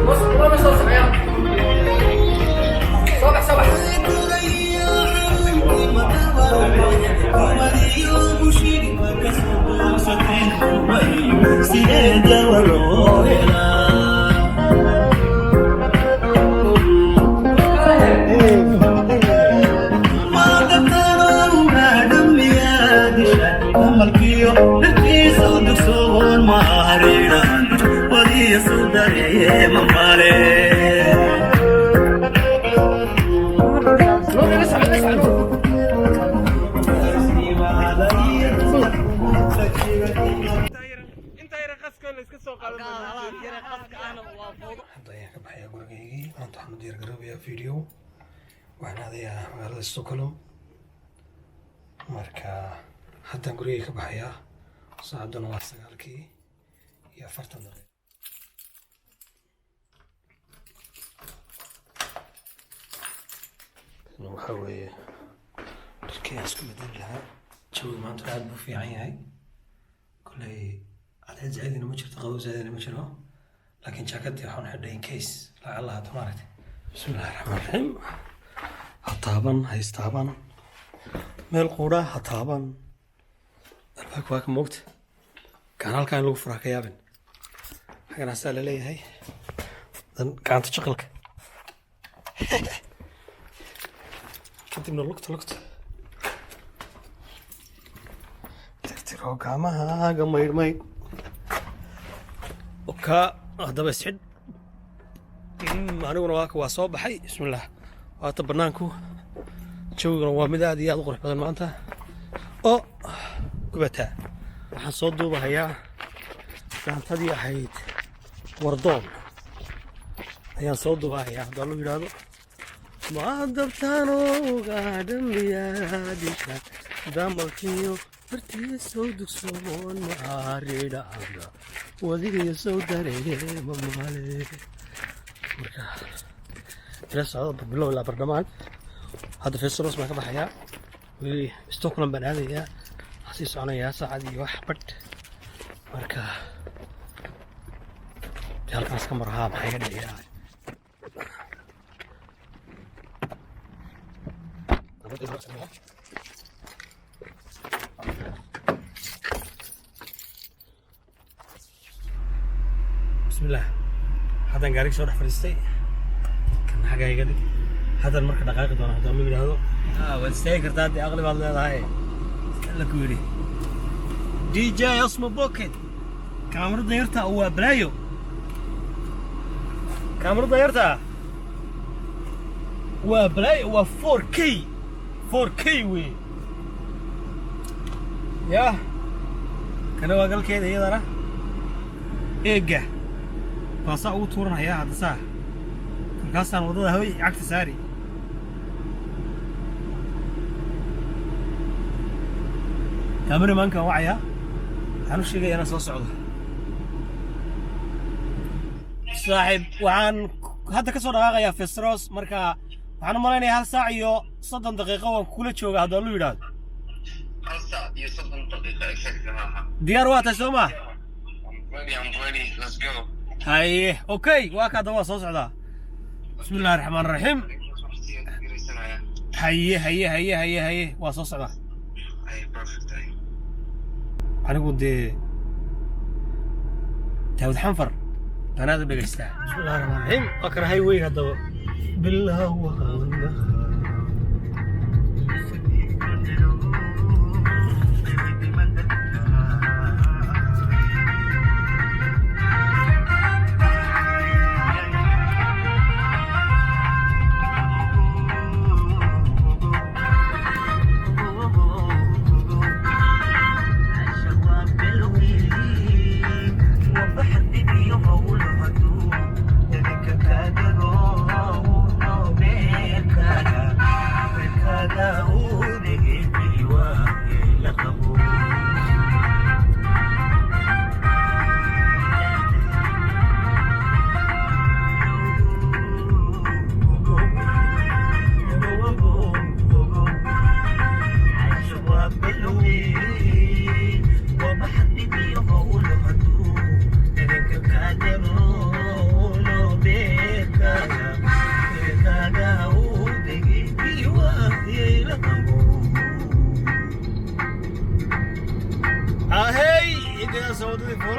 Bas, soo socya. Soo bax, soo bax. Nuur, ila soco, ila soco, Nuur. Hadda ayaan ka baxayaa gurigaygii. Maanta waxaan u diyaar garoobayaa video. Waxaan aadayaa magaalada Stockholm. Marka haddaan gurigay ka baxayaa, saacadduna waa 9:40. Waxaa weeye dharkii aan isku bedeli lahaa. Jawiga maanta aad buu fiican yahay. Koley cadceed zaa'idina ma jirto, qabow zaa'idina ma jiro, laakiin jaakadii waxaan xidhay in case lacala hadda maaragtay. Bismillahi raxmaan raxiim. Ha taaban, ha istaaban, meel quudha ha taaban. Albaabka waa ka moogta gacan halkaa in lagu furaa, ka yaabin. Xaggan asaa laleeyahay dan gacanta jaqalka, kadibna lugta lugta tirtiro, gacmahaaga maydh maydh ka haddaba isxidh. Aniguna waa soo baxay. Bismillah, waata banaanku. Jawiguna waa mid aad iyo aad u qurux badan maanta oo gubataa. Waxaan soo duubahayaa gaantadii ahayd wardoon ayaan soo duubahayaa. Haddaa loo yidhaahdo maadabtaanoogaadhamiyaadisha damalkiyo bartiya soo dugsoon maaridhaada wadigiyo soo dareema male. Marka ila socdo bilow ilaa bardhamaan. Hadda Fesros baan ka baxayaa, weli Stockholm baan aadayaa. Waxaan sii soconayaa saacad iyo wax badh. Marka dee halkaas ka marahaa maxaa iga dhiciyaa? Bismillah, haddaan gaariga soo dhex fadhiistay. Kan xaggaa iga dhig. Haddaan marka dhaqaaqi doona haddaan lu yidhaahdo waad istaagi kartaa. Haddii aqli baad leedahay la ku yidhi DJ Osmo Pocket. Kaamarada yarta waa balaayo. Kaamarada yarta waa balaayo, waa 4K, 4K wey. Yah, kana waa galkeeda iyadana. Eega baa saa ugu tuuranhayaa hadda saa. Markaasaan waddada hoy cagta saari. Kaameramankaan wacayaa, waxaan u sheegaya inaan soo socdo. Saaxiib, waxaan hadda ka soo dhaqaaqayaa Fesros. Marka waxaan u malaynayaa 1 saac iyo 30 daqiiqo waan kula jooga haddaan lu yidhaahdo. 1 saac iyo 30 daqiiqo exactly maaha. Diyaar waa tahay, soo maa? I'm ready, I'm ready. Let's go. Haye, okay, waa ka hadda waa soo socdaa. Bismi illahi raxmaan raxiim. Haye haye haye haye haye, waa soo socdaa. Ay, perfect. Ay. Anigu dee Daawud Xanfar baan aad u dhegaystaa. Bismi illahi raxmaan raxiim. Waa kana highway haddaba bilaawana.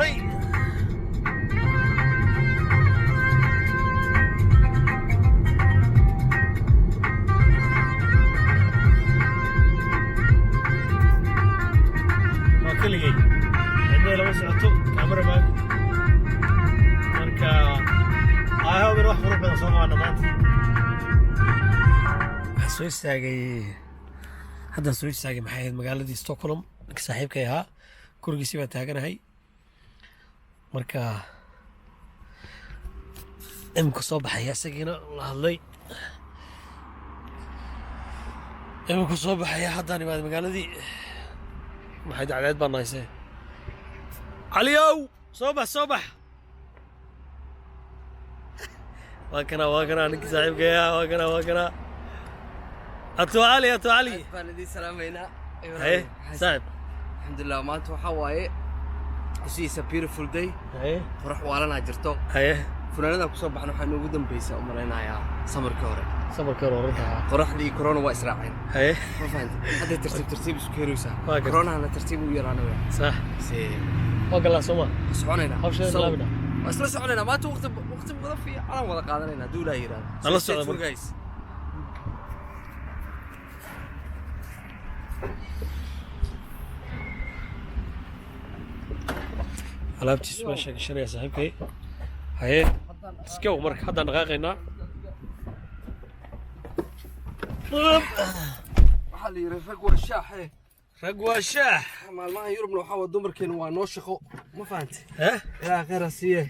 galnay. Waa keligay, cidna lama socoto, cameraman. Marka I hope in wax qurux badan soo qaadno maanta. Waxaan soo istaagay, haddaan soo istaagay, maxay ahayd, magaaladii Stockholm. Ninka saaxiibkay ahaa gurigiisii baan taaganahay. Marka imika soo baxaya, isagiina la hadlay, iminku soo baxaya. Haddaan imaaday magaaladii, maxay dacdeed baan nahaysee. Caliyow, soo bax, soo bax. Waa kana, waa kana ninkii saaxiibkay ahaa, waa kana, waa kana. Ato Cali, ato Cali. Baan idiin salaamaynaa. Haye saaxib. Alxamdulilah, maanta waxaa waaye, it's a beautiful day. Haye. Qorax waalanaa jirto. Haye. Funaanadan kusoo baxna waxaa noogu dambaysa u malaynayaa samarkii hore. Samarkii hore orantaa. Qoraxdii iyo corona waa israaceen. Haye. Ma fahanti? Hadday tartiib tartiib isku heraysaa. Waa gartay. Coronahana tartiib u yaraanaya. Sax. Se waa galaa sooma? Soconaynaa. Hawsheeda So, bilaabina. Waa isla soconaynaa maanta, waqti badan fiicanaan wada qaadanaynaa hadduu Ilaah yiraahdo. Nala So stay socda tuned, marka. guys. Alaabtiisu baan sheegashanaya saaxiibkay. Haye, let's go. Marka haddaan dhaqaaqaynaa. Waxaa la yidhi rag waa shaaxe. Rag waa shaax. Maalmahan Yurubna waxaa waa dumarkeenu waa noo shaqo, ma fahanti? Eh. Ilaaha khayr ha siiye,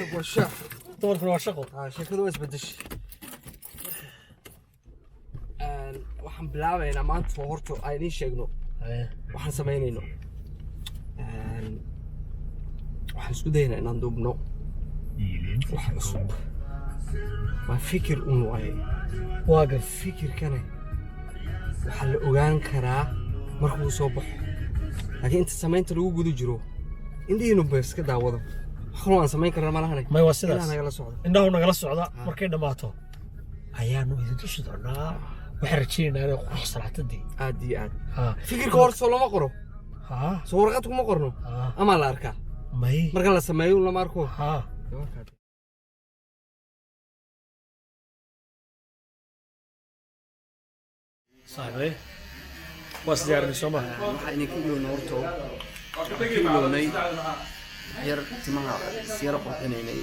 rag waa shaax. Dumarkuna waa shaqo. Ah, sheekadu waa isbedeshay. Waxaan bilaabaynaa maanta horta aan idiin sheegno haye waxaan samaynayno. Waxaan isku dayaynaa inaan duubno wax cusub. Waa fikir un waaye. Waa gar. Fikirkana waxaa la ogaan karaa markuu soo baxo, laakiin inta samaynta lagu guda jiro indhihiinu ba iska daawado. Wax kaloo aan samayn karna malahane. May, waa sidaas. Ilaa nagala socda. Indhahu nagala socda. Markay dhammaato ayaanu idin tusi doonaa. Waxaan rajaynaynaa inay quruxsanaatadii. Aad iyo aad. Ha. Fikirka hor soo lama qoro. Ha. Soo warqad kuma qorno. Ha. Amaa la arkaa. May. Marka la sameeyo lama arko. Ha. Saaxiibay, waa is diyaarinay soo maha? Waxaa idinka ilownay horto, waxaan ka ilownay yar timaha isyara qurxinaynay.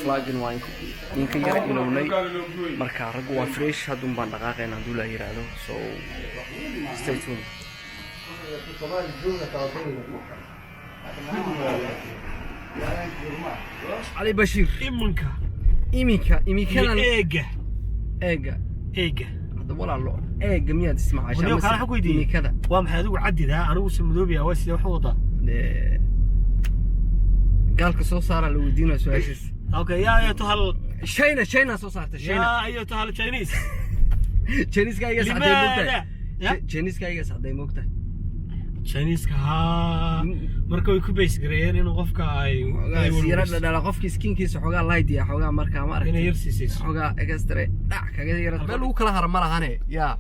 Flagin waa idinka yara ilownay. Marka raggu waa fresh, haddun baan dhaqaaqayna hadduu la yiraahdo. So stay tuned. Cali Bashiir. Iminka. Iminka, iminkadan. Eega. Eega. Eega. Hadda walaalo, eega miyaad isticmaashaa? Waniyo kale waxaan ku weydiiyey. Iminkada. Waa maxay adigu cadidaa, anigu se madoobiya? Waa sidee wax u wadaa? Dee, gaalka soo saaraa la weydiinaya su-aashiis. Okay, yaa ayatuhal China, China soo saarta, China. yaa ayatuhal Chinese. Chinese-ka iga sacday moogtahay. limaada ya. Chinese-ka iga sacday moogtahay. Chinese-ka haa, marka way ku base gareeyeen inuu qofka ay Xoogaa ay siira walwaliso. Dhadhala qofkii skinkiisa xoogaa light ya, xoogaa markaa ma inay aragtay. Yar siisayso. Xoogaa extra dhac kaga yara meel lagu kala hara ma lahane. Yaa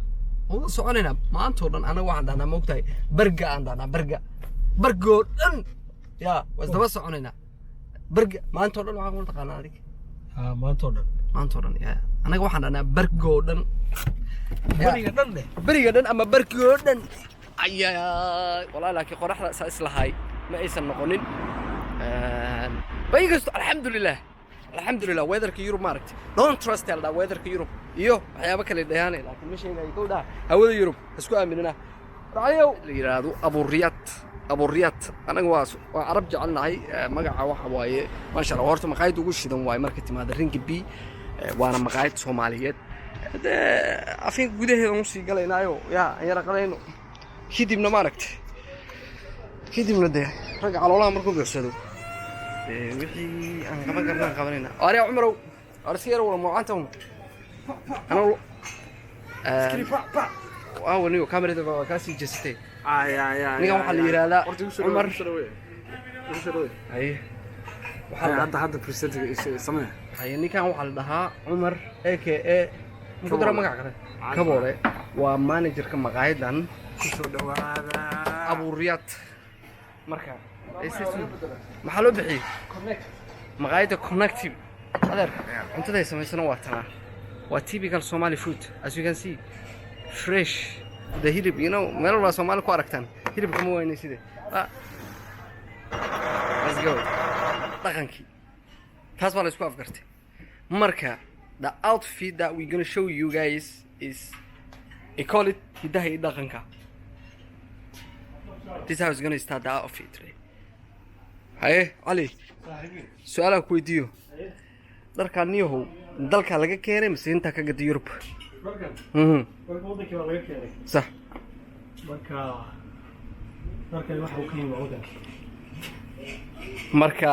wada soconayna maantoo dhan. Anaga waxaan dhahnaa moogtahay barga, aan dhahnaa barga, bargoo dhan yaa waa isdaba soconaynaa barga maantoo dhan. Waxaan kula taqaanaa adig. Haa, maantoo dhan. Maantoo dhan yaa, anaga waxaan dhahnaa bargoo dhan. Yaa. Beriga dhan leh. Beriga dhan ama barkii oo dhan ayaa walaa, laakiin qoraxda saa islahay ma aysan noqonin. Ba inkastoo alxamdulilah, alxamdulilah, weatherka Yurub ma aragtay, don't trust yaa la dhaha weatherka Yurub iyo waxyaabo kale dhayaanay, laakiin ma sheegayo kow dhaha hawada Yurub isku aaminina. Racyow la yidhaahdo Abuuriyad, Abuuriyad. Anaga waa carab jecelnahay. Magaca waxa waaye, maasha Allah, horta maqaayad ugu shidan waaye marka timaada Ringa B, waana maqaayad Soomaaliyeed. Dee afinka gudaheeda usii galaynaayo yaa aan yara qalayno, kadibna ma aragtay, kadibna dee ragga caloolaha markuu buuxsado dee wixii aan qaban karnaan qabanayna. Arya Cumarow, ar iska yara wala muucanta un anaa waa wanigo kamerada waa kaa sii jeesatay. Ninkan waxaa la yidhaahdaa Cumar. Haye, waxaa la Hadda hadda presidentiga samee. Haye, ninkan waxaa la dhahaa Cumar a.k.a. muxuu dara magac kale, Kaboole. Waa managerka maqaayadan Kusoo dhawaada. Abuuriyad. Marka Maxaa loo bixiyey maqaayadda Connective? Adeer, cuntada ay samaysana waa tanaa, waa typical Somali food, as you can see, fresh the hilib. Meel walbaa Soomaali ku aragtaan, hilibka ma waynay side. Ah. Let's go. Dhaqankii taas baa la isku afgartay. Marka the outfit that we gonna show you guys is I call it hidaha iyo dhaqanka. This how is gonna start the outfit today. Haye Cali, su-aalaan ku weydiiyo. Dharkaan niyahow, dalkaa laga keenay mise intaa ka gada Yurub? Markan marka wadankii baa laga keenay. Sax. Marka dharkan waxa uu ka yimi waa wadankii. Marka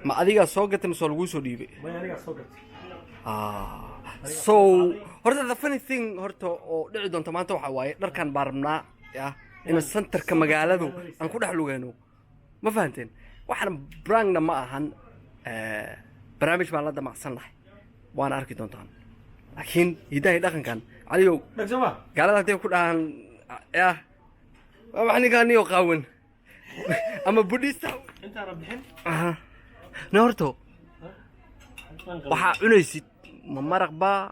ma adigaa soo gatay mise waa laguu soo dhiibay? May, anigaa soo gatay. Ah, so horta the funny thing horta oo dhici doonta maanta waxaa waaye, dharkan baa rabnaa ya in centerka magaaladu aan ku dhex lugeyno. Ma fahanteen? Waxaan prankna ma ahan, barnaamij baan la damacsannahay, waana arki doontaan. Laakiin hidaha iyo dhaqankan, Caliyow, dhag soo ma? Gaalada hadday ku dhahaan, ya waa wax ninkaan niyo qaawan ama Buddhista. Intaana bixin. Aha. Ne horto waan qabay. Waxaa cunaysid ma maraq baa?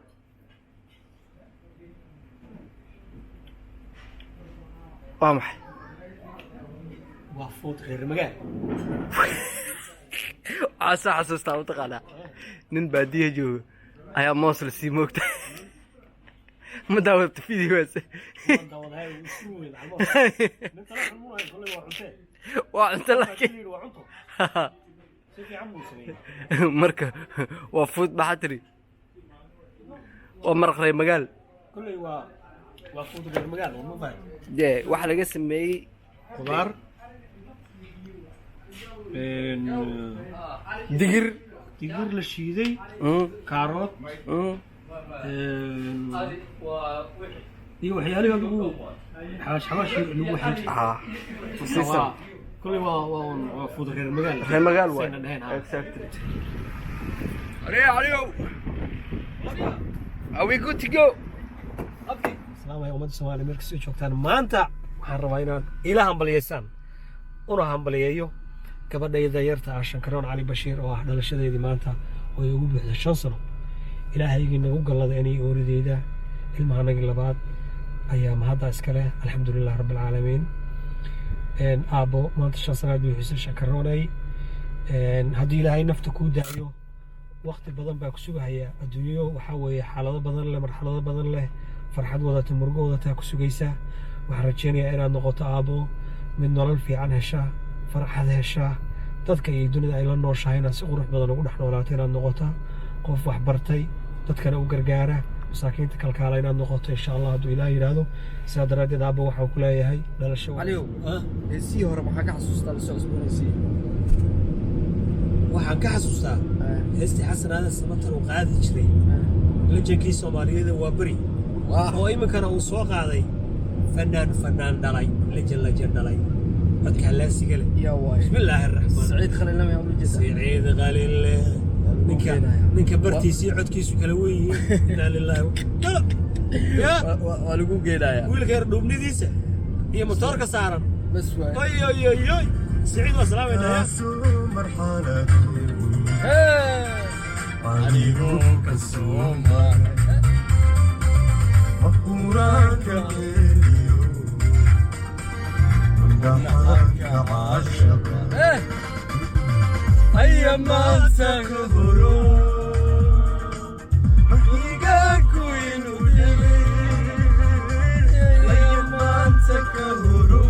Waa maxay? Waa fuud reer magaal. Waxaa soo xasuustaa, mataqaanaa, nin baadiya jooga ayaa moos la sii moogta. Ma daawata videogaas? Waan daawadahay, wuu isu weyn calmo nin tala xulmunayo kolley waa cuntee. Waa cunto, laakiin yidhi waa cunto, si fiican buu sameeyey. Marka waa fuud, maxaa tiri? Waa maraq reer magaal. Kolley waa fuud reer magaal, waa ma fahay? Dee waxaa laga sameeyey Qudaar. Digir. Digir la shiiday, kaarood iyo waxyaalihii lagu xawaash xawaash lagu waxay jiray. System. Kolley waa fuud reer magaal. Reer magaal waay. Sayna dheheen, ha. Exactly. Aliyo, Aliyo, are we good to go? Salaamaya ummadda Soomaaliya meel kastoo joogtaan. Maanta waxaan rabaa inaad ila hambaliyeysaan una hambaliyeeyo gabadhayda yarta ah, Shankaroon Cali Bashiir, oo ah dhalashadeedii maanta oo ay ugu buuxda 5 sano. Ilaahaygii nagu gallada inay oorideyda ilmahanagii labaad ayaa mahadda iskale, alxamdulilah rabbilcaalamiin. Aabbo, maanta 5 sanaad buuxisay, Shankaroonay. Haddii Ilaahay nafta kuu daayo, waqti badan baa ku sugahaya. Adduunyo waxaa weeye xaalado badan leh, marxalado badan leh, farxad wadata, murugo wadataa ku sugaysa. Waxaan rajeynayaa inaad noqoto, aabbo, mid nolol fiican hesha, farxad hesha, dadka iyo dunida ay la nooshahay inaad si qurux badan ugu dhex noolaato, inaad noqoto qof wax bartay, dadkana u gargaara, masaakiinta kalkaala inaad noqoto, insha Allah, hadduu Ilaah yidhaahdo. Sidaa daraaddeed, aabbo, waxaan ku leeyahay dhalasho Caliyow. Ah? Heesihii hore maxaa ka xasuustaa lasoo cusboonaysiiyey? Waxaan ka xasuustaa heestii Xasan Aadan Samatar uu qaadi jiray, lejankii Soomaaliyeed, waa beri, oo iminkana uu soo qaaday fanaan dhalay, lejan lejan dhalay, codka halaasiga leh. Yaa waay? Bismillaahi araxmaan. Saciid Khalilame ula jeedaa. Siciid Qalile, ninka ninka bartiisii codkiisu kala wen yihiin. Inaa lilaahi ya. Waa lagu geenayaa. Wiilka yar dhuubnidiisa iyo motoorka saaran. Bas waay. Oy oy oy oy, Siciid waa salaamayna ya. Anigoo ka soo maray maquraanka geeliyo dhaxanka caashaqa aya maanta ka horo mahigaanku inuu dhigay aya maanta ka horo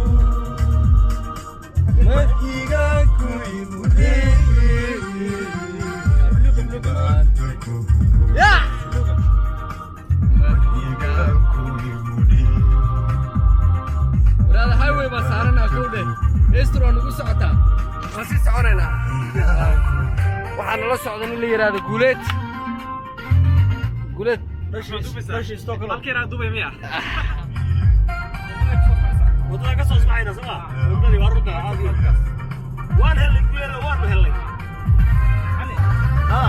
mahigaanku inuu dhigay maanta ka horo mahigaanku inuu dhigay. Walaal, highway baa saaranaa kowdhe. Heestur waa nagu socotaa, waan sii soconaynaa. Waxaa nala socda nin la yidhaahdo Guuleed. Guuleed. Halkeena Dubai miya? Wadada ka soo sbaxayna soma, wadadii waa runta caadi. Waan helnay, Guuleeda, waanu helnay, ha.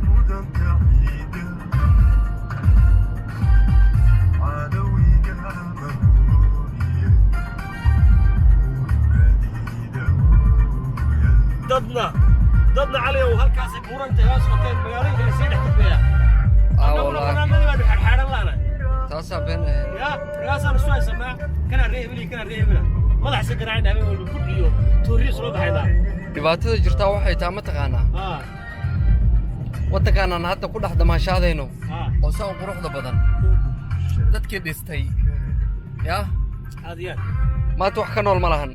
Mudanka ciida cadowga magooniye. Dadna Cali ow halkaasay buuranta hoos qoteen, magaalooyinka lasii dhex gudbayaa. Ah, Annaguna wallahi. banaanadii baanu xadxaadhan laana. Taasaa been ahayn. Ya, markaasaanu isu haysanaa kanaa ree hebel iyo kanaa ree hebela, madaxsa garaacayna, habeen walba bud iyo tooriyo soo baxaynaa. Dhibaatada jirtaa waxay taa, ma taqaanaa? Haa. Waddankaanaan hadda ku dhex damaashaadayno Haa. oo saa u quruxda badan, dadkii dhistay yaa Aad iyo aad. maanta wax ka nool ma lahan.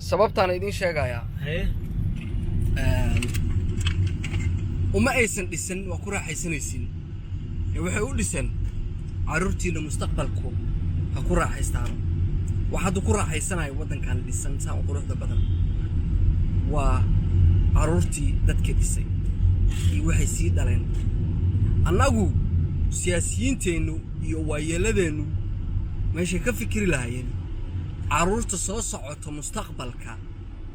Sababtaan idiin sheegayaa, Haye. Uma aysan dhisan waa ku raaxaysanaysiin ee waxay u dhisan carruurtiina mustaqbalku ha ku raaxaystaano. Waxa hadda ku raaxaysanayo waddankan dhisan saa u quruxda badan waa carruurtii dadka dhisay iyo waxay sii dhaleen. Annagu siyaasiyiinteennu iyo waayeeladeennu meeshay ka fikiri lahaayeen carruurta soo socoto mustaqbalka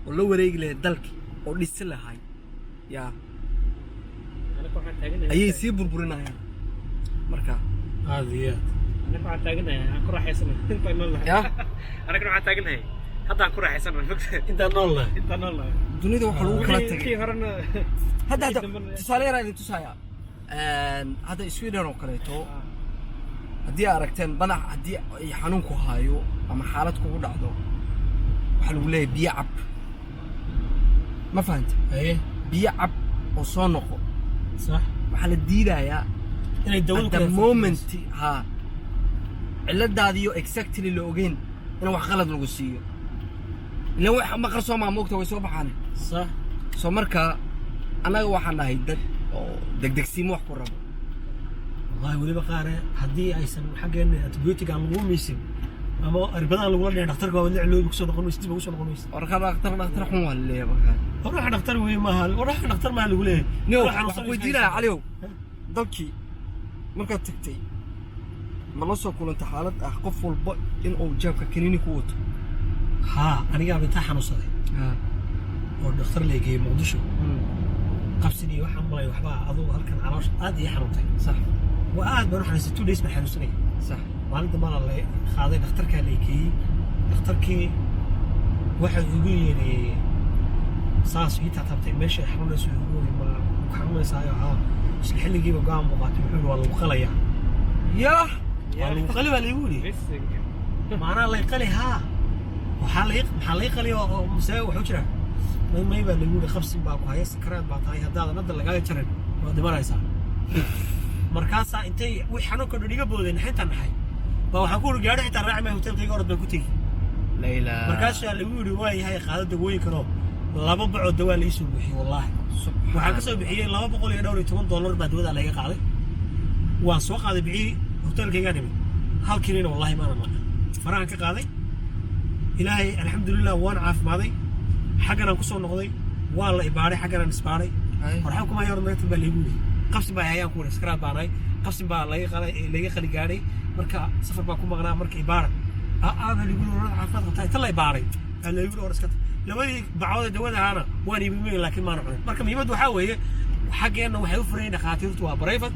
oo la wareegi lahayd dalka oo dhisi lahay yaa Anaga waxaan taaganahay ayay sii burburinayaan marka. Aad iyo aad. Anaga waxaan taaganahay aan ku raaxaysanahay intaan nool nahay. Ya. Anagana waxaan taaganahay haddaan ku raaxaysanahay, fogta. Intaan nool nahay. Intaan nool nahay. Dunida waxaa lagu kala Wixii tegay horena hadda dambena- tusaale yaraa idin tusaaya. Hadda Sweden oo kaleeto haddii aad aragteen madax, haddii ay xanuun ku haayo ama xaalad kugu dhacdo, waxaa lagu leeyahay biyo cab. Ma fahanta? Haye. Biyo cab oo soo noqo. Sax. Waxaa la diidayaa inay dawlad at the moment ha ciladaadiyo exactly la ogeyn in wax qalad lagu siiyo, ilan wax ma qarsoomaa, moogta, way soo baxaan. Sax. Soo marka annaga waxaan nahay dad oo degdegsiimo wax ku rabo. Wallahi weliba qaare haddii aysan xaggeena antibiotic aan lagu miisin ama irbadaan lagula dhicin, dhakhtarka waa wadla ciloobi, kusoo noqon maysid, dib ugu soo noqon maysid. Warka dhakhtar, dhakhtar xun waa laleeyahay markaa. War dhakhtar wey maaha, war dhakhtar maaha lagu leeyahay. Nio Ruux waxaan xanuunsan. weydiinaya, Caliow, dalkii markaad tagtay ma la soo kulantay xaalad ah qof walba in uu jeebka kaniini ku wato? Haa, anigaaba intaa xanuunsaday oo dhakhtar la geeyey Muqdisho, qabsin iyo waxaan malay waxbaa adugu halkan caloosha aad ii xanuuntay. Waa aad baan u xanuunsay, 2 days baan xanuunsanayay. Maalin dambana la qaaday, dhakhtarkaa la geeyey. Dhakhtarkii waxa igu yidhi, saas ii tatabtay meesha ay xanuunayso, igu yidhi, "Ma ku xanuunaysaayo?" "Haa." Isla xilligiiba go'aan buu qaatay, wuxuu yidhi, "Waa lagu qalayaa." Yah. "Waa lagu qali," baa laigu yidhi. Bisinka. Maanaa lay qali? "Haa." Waxaa lay, maxaa lay qali oo mase wuxuu jira? "May, may," baa lagu yidhi, "qabsin baa ku haya, sakaraad baa tahay, haddaadan hadda lagaaga jarin waad dhimanaysaa." Markaasaa intay wix xanuunka dhan iga boodeen, naxintaan naxay baa waxaan ku uri, gaadhi xitaa raaci maayo, hotelkayga orod baan ku tegi. Layla. Markaasaa lagu yidhi, "Waa yahay, qaado dawooyinkanoo." Laba bacoo dawaa la iisoo buuxiyey. Wallaahi waxaan ka soo bixiyey $214 baa dawadaa layga qaaday. Waan soo qaaday bixiyey, hotelkaygaa nimid, hal kinina wallahi maanan laqin, farahan ka qaaday. Ilaahay alxamdulilah, waan caafimaaday. Xagganaan kusoo noqday, waa la ibaaray, xagganaan isbaaray. Warxan kuma hayo, naga baa laygu yidhi. Qabsin baa hayaan ku yidhi, sakaraad baan ahay, qabsin baa laga qalay, laga qali gaadhay, marka safar baa ku maqnaa, marka ibaara aa baa lagu yidhi. "War caafimaad qabtaa." Inta la ibaaray baa lagu yidhi, "War iska tag." Labadii bacood ee dawada ahaana waan iibimay, laakiin maana cunin. Marka muhiimaddu waxaa weeye, xaggeenna waxay u furayeen dhakhaatiirtu waa private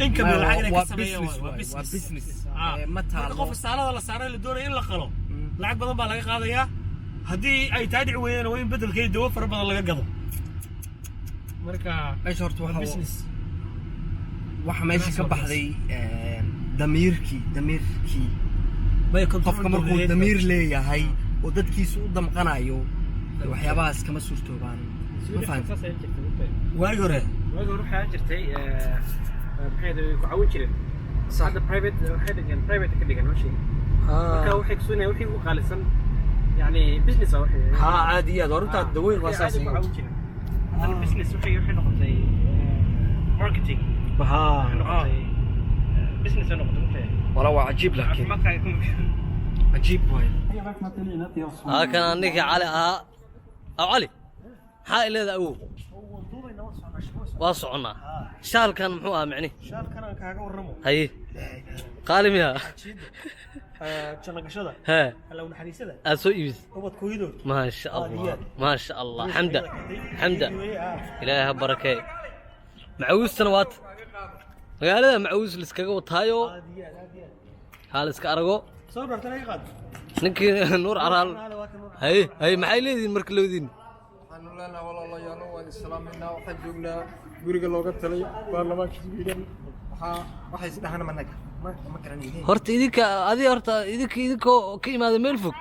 income, lacag inay ka waa sameeyaan. Business. Waa Waay, waa business. Ah. Ma Marka taalo. qofka saalada la saaray la doonaya in la qalo, lacag badan baa laga qaadayaa. Haddii ay taa dhici weydana, waa in bedelkeeda dawo fara badan laga gado. Marka meesha horta waa waxa business. Waxa meesha ka baxday damiirkii. May control Qofka markuu dowladeed. damiir leeyahay oo dadkiisa u damqanayo, waxyaabahaas kama suurtoobaan. Ma fahanti? Saas ayaa jirtay, mugtahay. Waagi hore. Waagi hore waxaa jirtay, maxay ahayd, way ku caawin jireen. Hadda private waxay dhigeen, private ka dhigan meeshii. Marka waxay kusuunayaan wixii ugu qaalisan, yani business ah waxay. Haa, caadi iyo aad horuntaa dawooyin waa Waxay saas. caadi ku caawin jireen. Haddana business waxay noqotay, marketing waxay noqotay, business ay noqotay, mugtahay. Wala waa cajiib, laakiin Caafimaadkaaga kuma cajiib waay. Halkan ninkii Cali ahaa. Aw Cali, maxaa ileeda awow? Waa soconnaa. Shaalkan muxuu ahaa micni? Shaalkan aan kaaga warramo. Haye, qaali miya? Jannagashada. Hee. Allow naxariisada. Aad soo iibis. Ubadkooyadood. Maasha Allah, maasha Allah. Xamda, xamda, Ilaahay ha barakee. Macawiistana waata magaalada macawiis liskaga wataayo, haa, liska arago. Soo dhartan iga qaad. Ninkii Nuur Caraal, haye haye, maxay leedihiin marka labadiin? Waxaan Waxaanu leenahay, walaalayaalo, waan islaamaynaa. Waxaan joognaa guriga looga talay baarlamaanka Sweden. Waxaa waxay isdhahaan managa ma garanayne. Horta idinka adi, horta idinka idinkoo ka imaada meel fog,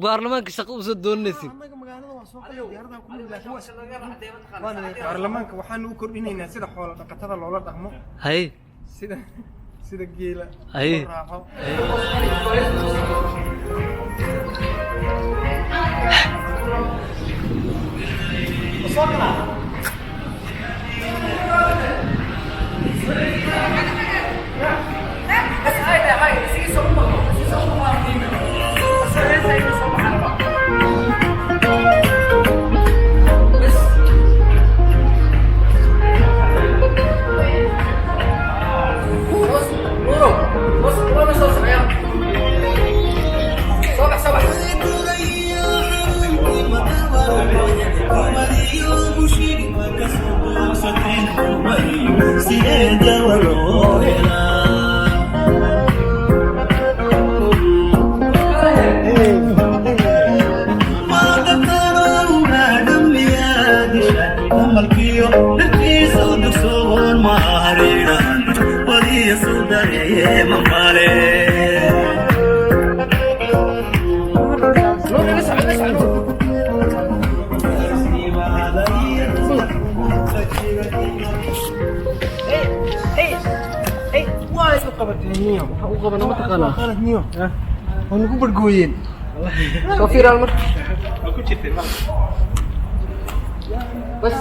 baarlamaanka shaqo usoo doonanaysin. Annaga magaalada waa soo qalay, diyaaradaha ku mid, laakiin waa baarlamaanka waxaanu u kordhinaynaa sida xoola dhaqatada loola dhaqmo, hay sida geela Hay. loo raaco. Waa nagu bargooyeen. Soo fiiraal marka. Waa ku jirtay mal. Bas.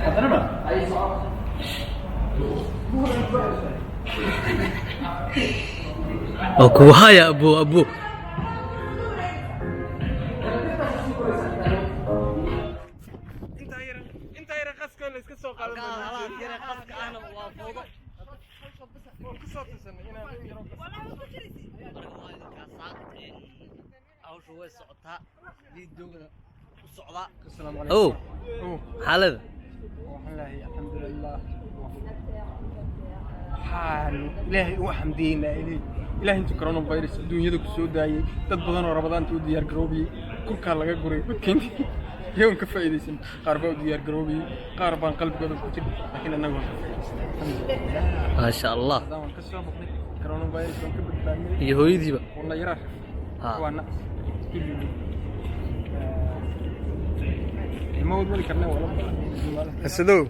Haddana ma Oo kugu haya, abo abo. Inta yara qaskoo la iska soo qaadan. Ku soo tusanay inaan in yaro. Hawshu way socotaa, liidoogana u socdaa. Asalaamu ow calaykum. xaalada. Waxaan leeyahay alxamdulilah, waxaan Ilaahay ugu xamdiyeynaa ilay Ilaahay intuu coronavirus adduunyada ku soo daayey. Dad badan oo Ramadaanta u diyaar garoobiyey kurkaa laga guray wadkeyntii iyagoon ka faa'iidaysan. Qaar baa u diyaar garoobiyey, qaar baan qalbigooda ku jir, laakiin annaga waan ka faa'iidaysanay, alxamdulilah. Maasha Allah. Haddaan waan ka soo baxnay coronavirus, waan ka badbaadnay. Iyo hooyadiiba. Walla yaraa. Waa naqs kulligii ma wadwali karnaa wala. Asadow,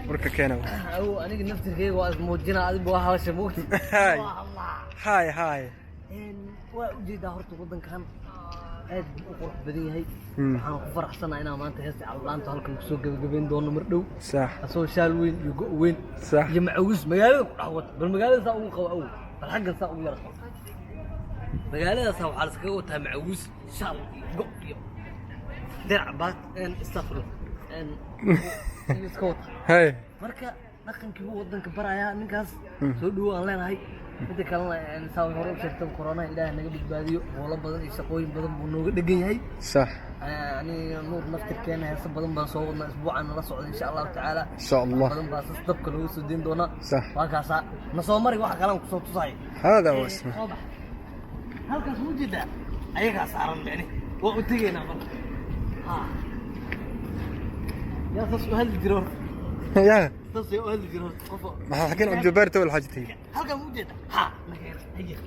warka keena. Awow, aniga naftirkeyga waa ismuujinaa, adigu waa hawsha moogti. Hay hay hay. Waa ujeedaa, horta waddankan aad buu u qurux badan yahay. Waxaan ku faraxsanahay inaan maanta heesta calalaanta halkan kusoo gebagabeyn doono mar dhow, asagoo shaal weyn iyo go' weyn iyo macawis magaalada ku dhex wata. Bal magaalada saa ugu qabo, awow, bal xaggan saa ugu yara qabo. Magaaladaasaa waxaa laskaga wataa macawis, shaal iyo go' iyo dirac baat istafro iyo iska wata. Hay. Marka dhaqankii buu wadanka barayaa ninkaas. Soo dhowo aan leenahay. Midda kalena, saa hore u sheegtay, corona Ilaah naga badbaadiyo. Howlo badan iyo shaqooyin badan buu nooga dhegan yahay. Yani Nuur naftirkeena heese badan baan soo wadnaa, isbuucan nala socda, insha Allahu tacaala. Insha Allah. Badan baa sas dabka looga soo deyn doonaa. Waa kaasaa, na soo mari, waxa kalaan kusoo tusaay. هذا هو اسمه. Soo bax. Halkaas ma ujeedaa? Ayagaa saaran micni, waa u tegaynaa marka. Ha, yaa saas u hadli jira horta? يا Saas yaa u hadli jira horta qof? ما حكينا عبد الجبار تو الحاجتين. Halkaan ma ujeedaa? Ha, naga haya.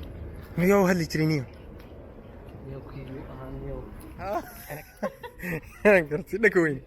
ميو هلي ترينيو. Niyowkii ahaa niyow. قرتي لك وين؟